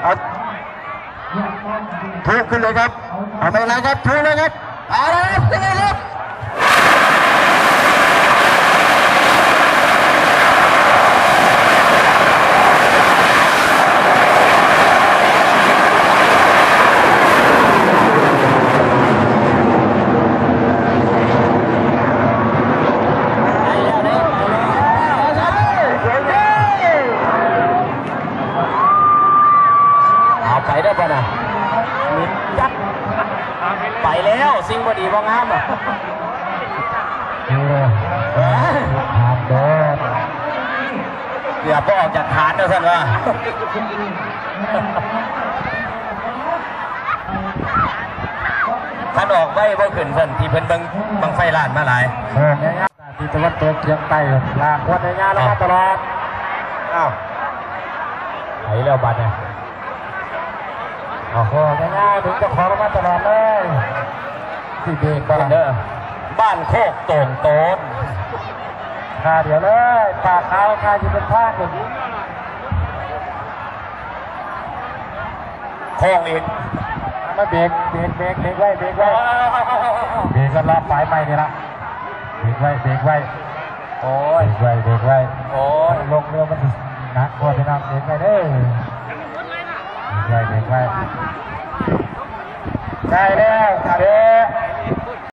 ເອົາ ຖືກຂຶ້ນເລີຍຄັບ ເອົາໄປແລ້ວຄັບ ຖືກເລີຍຄັບ ເອົາລະຄັບ ຂຶ້ນເລີຍຄັບ. ເອົາໄປເດີບາດນະ ມິດຈັດ ໄປແລ້ວ ສິ່ງບໍ່ດີບໍ່ງາມ ຢູ່ເດີ ເອີ ຫາມໂດນ ເກືອບບໍ່ອອກຈາກຖານວ່າຊັ້ນວ່າ ຄັນອອກໄວບໍ່ຂຶ້ນຊັ້ນ ທີ່ເພິ່ນເບິ່ງບັ້ງໄຟລ້ານມາຫຼາຍ. ເອີ ທິດຕາເວັນຕົກສຽງໃຕ້ ລາກຄວນໃນຍາລະມາຕະຫຼອດ. ອ້າວ ໄປແລ້ວບາດນີ້ ໂອ້ໂຫ ໃນຍາດຶງເຈົ້າຂອງລະມາຕະຫຼອດເລີຍ ຊິເບກບໍ່ລະ ເດີ ບ້ານໂຄກໂຕ່ງໂຕນ ທ່າດຽວເລີຍ ປາກຂາວ ທ່າຊິເປັນທາງຂຶ້ນ. ໂຄ້ງອີກ ມາເບກ ເບກ ເບກ ເບກໄວ້ ເບກໄວ້ ເບກກັນລະ ປາຍໄມ້ນີ້ລະ ເບກໄວ້ ເບກໄວ້ ໂອ້ຍ ເບກໄວ້ ເບກໄວ້ ໂອ້ຍ ລົງເຮືອມັນໜັກໂພດ ພີ່ນ້ອງ ເບກໄວ້ເດີ ເບກໄວ້ ເບກໄວ້ ໃກ້ແລ້ວ ຖ້າເດີ.